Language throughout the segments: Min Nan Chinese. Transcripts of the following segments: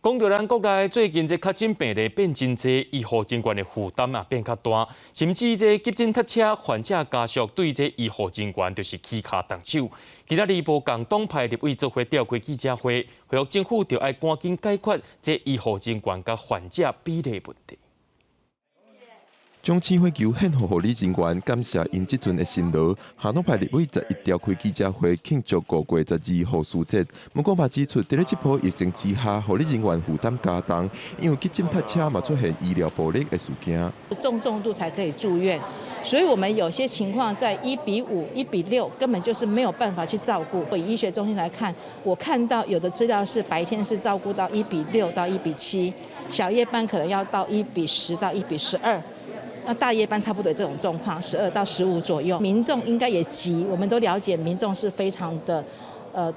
講到咱國內最近這確診病例變真濟，醫護人員的負擔也變較大，甚至這急診塞車，患者家屬對這醫護人員就是起跤動手。今仔日無仝黨派立委做伙召開記者會，呼籲政府著愛趕緊解決這醫護人員佮患者比例問題。將鮮血球獻予護理人員，感謝𪜶這陣的辛勞。行動派立委11召開記者會慶祝5月12護士節。不過嘛指出，佇咧這波疫情之下，護理人員負擔加重，因為急診塞車嘛出現醫療暴力的事件。重重度才可以住院，所以我們有些情況在1比5、1比6，根本就是沒有辦法去照顧。以醫學中心來看，我看到有的資料是白天是照顧到1比6到1比7，小夜班可能要到1比10到1比12。那大夜班差不多這種狀況，12到15左右。民眾應該也急，我們都了解，民眾是非常的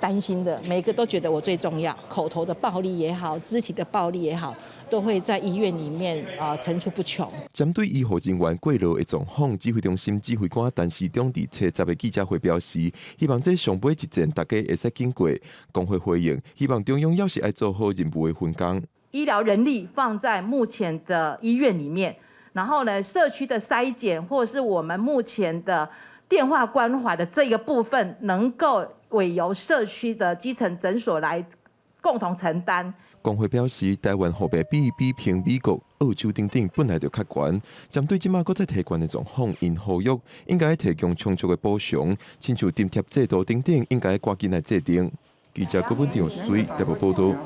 擔心的，每個都覺得我最重要。口頭的暴力也好，肢體的暴力也好，都會在醫院裡面啊層出不窮。針對醫護人員過勞的狀況，指揮中心指揮官陳時中佇初十的記者會表示，希望這上尾一戰大家會使緊過。工會回應，希望中央猶是愛做好任務的分工。醫療人力放在目前的醫院裡面。然後呢，社區的篩檢或是我們目前的電話關懷的這個部分，能夠委由社區的基層診所來共同承擔。工會表示，台灣護病比比平美國、澳洲等等本來就較懸，針對這馬閣再提懸的狀況，𪜶呼籲應該提供充足的補償，親像津貼制度等等，應該趕緊來制定。記者郭本長水特別報道。